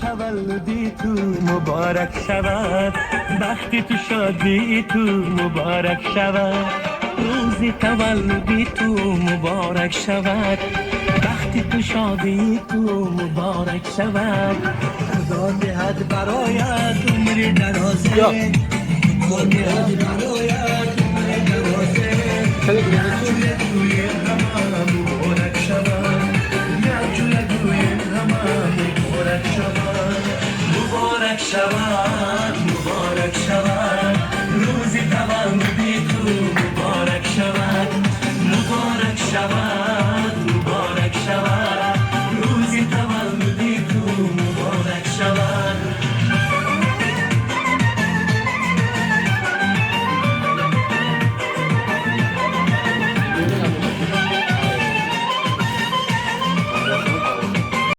Таваллуди ту муборак шавад, бахти ту, шодии ту муборак шавад. Рӯзи таваллуди ту муборак шавад, бахти ту, шодии ту муборак шавад. Худо диҳад бароят умри дарозе, Худо диҳад бароят умри дарозе. Гӯем ҳама муборак шавад, якҷоя гӯем ҳама муборак шавад, муборак шавад.